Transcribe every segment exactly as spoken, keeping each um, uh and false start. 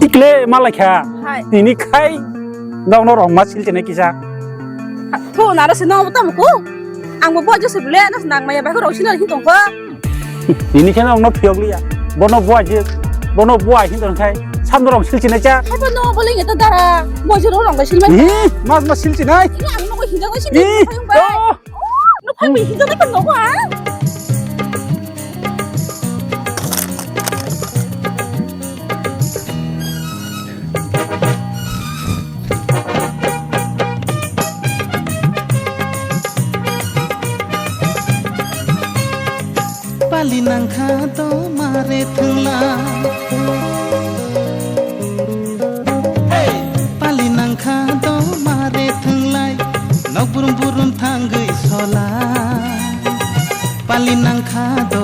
Tikle malai kha. Hai. Tini khai nokno rong ma sil chinai kisa. Tho naro se no tamo ko. Ang bo bo Joseph le na nang maya ba ko rong sil hin tong ko. Tini khe nokno phiyok liya. Bono bo aje, bono bo aje hin tong khai. Sam rong sil chinai cha. Hai bo no bo le ta dara. Bo je rong ga sil mai. Ni mas ma sil chinai. Ni ang no ko hin ga sil. Ni. Hai ba. Oh. Nokphang bai hinjak nai khe nogo ang. Pali nangkha do mare thwngla. Pali nangkha do mare thwnglai, nok burum burum thangwi sola. Pali nangkha do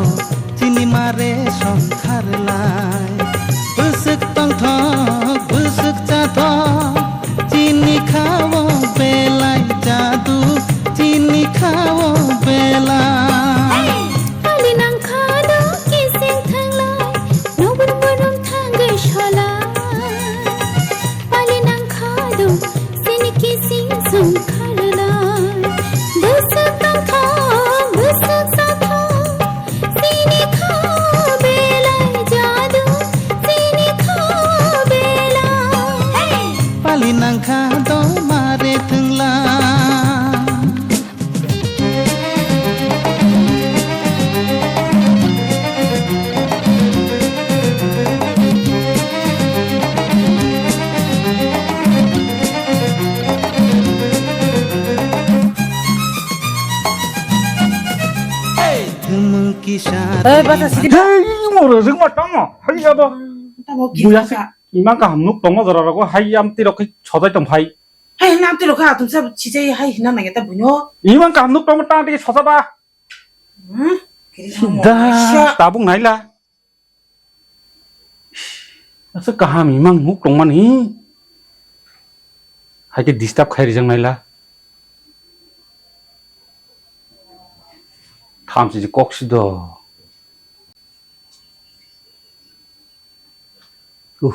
chini mare songkharlai. Bwswk tongthok, bwswk chathok, chini khao belai jadu, chini khao belai. Pali nangkha do kising thanglai, nobor borom thangwi sola. Pali nangkha do sini kising songkharlai. Bwswk tongthok, bwswk chathok, sini khao belai jadu, sini khao belai. Pali nangkha do mare thwngla. Hey, bata sidi. Hey, mo rwjak ma tamo. Hai abo. Tamo buya kisa. Imang kaham nuk tongo jora rogo hai amtwi rok khai sojai tong phai. Hai hwnna amtwi rok kha atumsa sijai hai hwnna nangya ta buino. Imang kaham nuk tongo tang tei sosa ba. Hmm? Kiri Sida kaisa. Tabuk naila. Asa kaham imang nuk tongmani. Hai khe disturb khai rijak naila. Thamchi kok sido. Uh,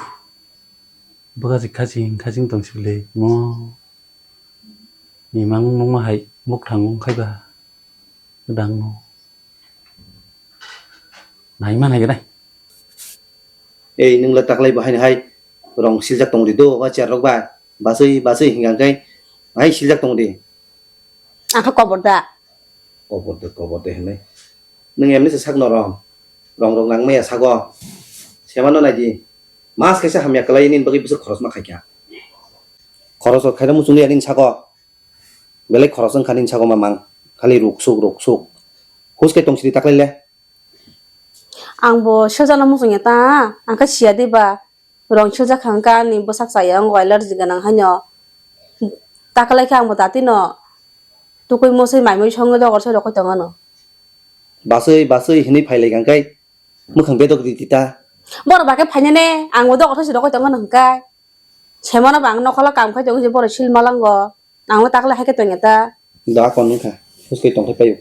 bwkha jik khaching khaching tong sibile mo. Imang nungma hai bwkhang wng khai ba. Dang no. Nai ma nai gwnai. Ei, nwng le taklai bo haino hai rong siljak tong di do, o chair rok ba. Basui, basui hinga khe hai siljak tong di. Ang khe kobor da. Kobor de, kobor de hinwi. Nwng emni se sak norom. Rong rok nang maya sago. Semano nai di. Mas kaisa hamya kwlai nini bagwi bwswk khoros ma khaikha. Khoros rok khaina muchung ya nini sago. Belai khoros wngkha nini sago mamang. Khali ruk suk, ruk suk. Hus khe tong siri taklai le. Ang bo sejano muchung ya ta. Ang khe siya di ba. Rong siljak kha hwnkhe ani bwsak chaya wngo allergy gwnang haino. Taklai khe ang bo datino tukui mosoi mai mui songwi dogor soi rokoi tongano. Basui, basui hinwi phai lai kha hwnkhe mwkhang bedok di tita. Borok ba khe phainani ang bo dogor soi rokoi tongano hwnkhe. Semano ba ang nokhola kam khai tongo je borok sil malango. Ang bo taklai hai khe tongya ta. Da kon wngkha. Hus khe tongthai paio.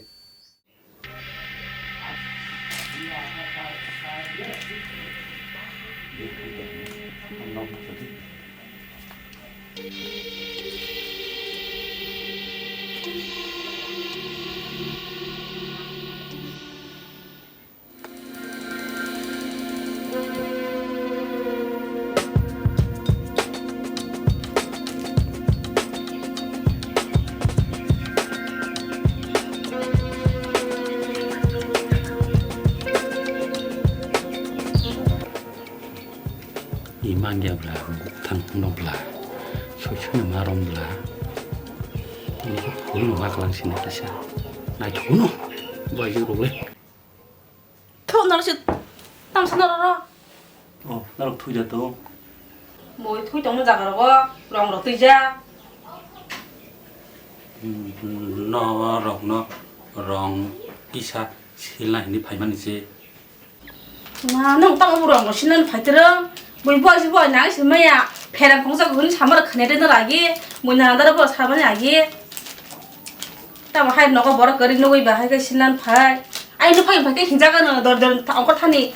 Imang ya bla, thang no bla, soi soi ma rom bla, ini ko phul no ma kalang sini kasa, nai thuk no, bai yo role. Thok naro se tamsa naro ro. Oh, narok thui da to. Moi thui tongma jaga rogo rong rok twi ja. No rok no rong kisa silna hini phaimani se. Ma nong tamo bo rong no silna phai tero. Moi bo si bo nang se maya pherang khong sa gun samar khane de na lagi. Moi na dara bo samani agi. Tamo hai nogo borok kwrwi nugwi ba hai khe sinan phai. Ai nw phai phai khe hinjaga no dor dor ongkor thani.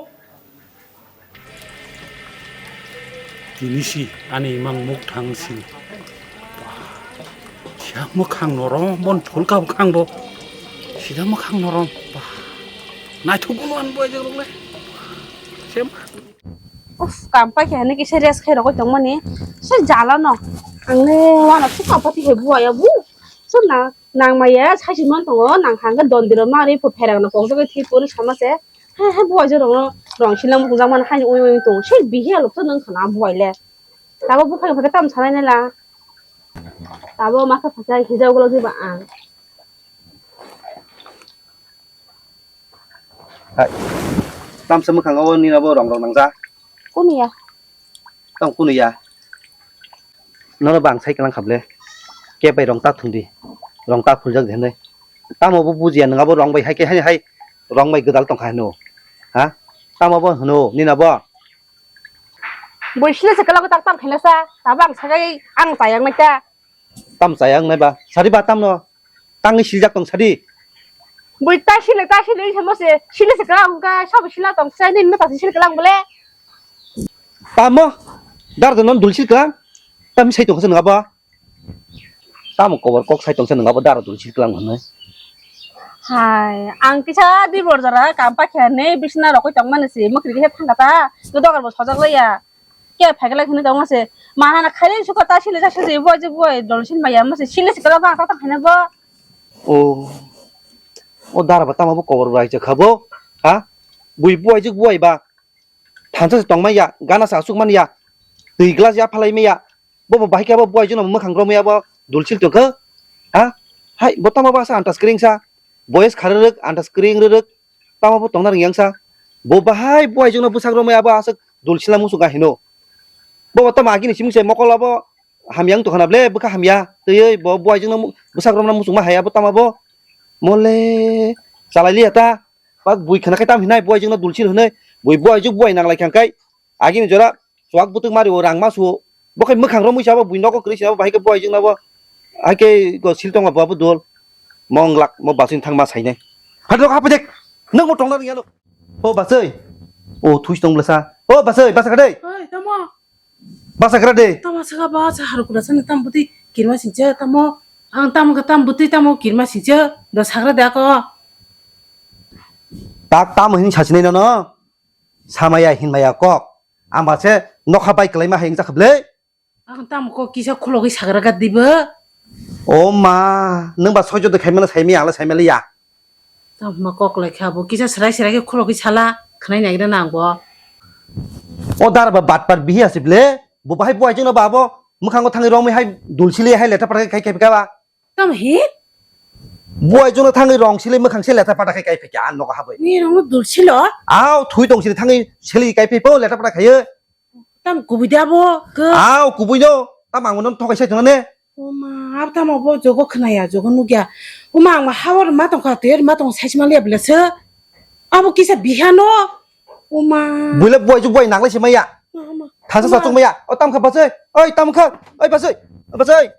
Tini si ani mang muk thang si. Siya mwkhang norom, bon phul ka bwkhang bo. Sida mwkhang norom. Bah. Naithok gunu an boy jeng rok le. Sem. Uf, kam pa khe hane kisa rest khai rogoi tongmani. Se jala no. Ang ne wana su kam pa ti he buaya bu. Su na, nang maya sai si man tongo, nang hangke don diro mari phu pherang no kok jagoi thi puri sama se. Hai, hai, buai je rong, rong silang bujang man hai ui ui tong. Sei bihi alok to nang khana buai le. Tabo buphai buphai tam sanai nela. Tabo masa phasa hijau gulo jiba ang. Hai. Tam se mwkhang o nina bo rong rong nang ja. Kunu ya? Tam kunu ya? Nono bang sai kalang khable. Ke bai rong ta thung di. Rong ta phuljak de hwnwi. Tamo bo bujiya nang abo rong bai hai ke hai hai. Rong bai gwdal tong kha hino. Ha? Tamo bo hino nina bo. Boi sila se kala tak tam khaina sa. Tabo ang sagai ang tayang nai ta. Tam chaya wngnai ba? Sari ba tamno? Tangwi siljak tong sadi. Bui ta sile, ta sile, samo se, sile se kala wngkha, sabo sila tong sai, nini mata sile kala wng bole. Tamo? Dar da non dul sil kala? Tam sai tong kha nang abo? Tamo kobor kok sai tong sa nang abo dar dul sil kala wng hwnwi. Hai, ang kisa di bor jora kam pa khe ne bisna rokoi tong mani se, mukri khe thang kha ta, to dogar bo sojak ya. Ke phaikla khini tong se. Mana na khaile suka ta sile ta sile bo je bo dol sin maya mo se sile sikala ba ta ta khaina bo. O. O dara ba tama bo kobor bai je khabo. Ha? Bui buai je buai ba. Thansa se tong maya, gana sa suk man ya. Twi glass ya phalai maya. Bo bo bahai khe bo buai jeno mwkhang romya bo dul sil tong kha. Ha? Hai bo tama ba sa antas kring sa. Boyes kharerek, antas kring rerek, tamo bo tongna ringyang sa. Bo bahai buai jongno bwsak romwi abo aswk dul sila muchung ga hino. Bo bo tamo agini simung se mokol abo hamya wng tongkha na ble, bwkha hamya. Twiwi bo buai jongno mu-, bwsak romna muchungma hai abo tamo bo. Mole chalai liya ta. Bak bui khana khai tam hinai buai jongno dul sil hinai. Bui buai juk buai nanglai khang kai. Agini jora chuak bwtwk mari o rang ma su o. Bo khai mwkhang romwi sabo bui nogo kwrwi sabo bahai khe bo aijwk nabo. Hai khe go sil tongma bo abo dol. Mo wnglak mo basing thangma sainai. Phadok hapai dek. Nwng mo tongna rwngya no. O basai. O thuis tong blasa. O basai basa kha dei. Oi, tamo. Basa kha dei. Tamo saka ba sa haru kura sani tam bwtwi kirma singcha tamo. Ang tam ka tam bwtwi tamo kirma singcha. Do sagra da ko. Tak tamo hin sasinai no no. Samaya hinmaya kok. Ang ba se nokha bai kwlaima hai wngjakha bwle. Ang tamo kok kisa khulogwi sagra gadi bo. O ma, nwng ba soijo de khaimano saimaya, ang le saimaliya. Tamo ma kok lai kha bo kisa serai serai khe khulogwi sala, khwnai nai gra nang bo. O dar ba bat bat bihi asi bwle. Bo bahai buai jongno ba bo mwkhango thangwi romwi hai dul sili hai letha phathai khai khai ka ba. Tamo hi? Buai jongno thangwi rong sili mwkhang se letha phathai khai kai phikya ang nogo habwi. Ni rong dul silo? Aw, thui tong sili thangwi sili kai phai po letha phathai khai. Tam kubui da bo, ke? Aw, kubui no. Tam ang no thokai sai thangane. O ma, ab tamo bo jogo khnaya, jogo nukya. O ma, ang ma hawar ma tongkha, ter ma tong sai sima liya blese. Abo kisa bihano. O ma. Buila buai ju buai nanglai se maya. O ma. Thansa sa chung maya. O tam kha basai. Oi, tam kha. Oi, basai. Basai.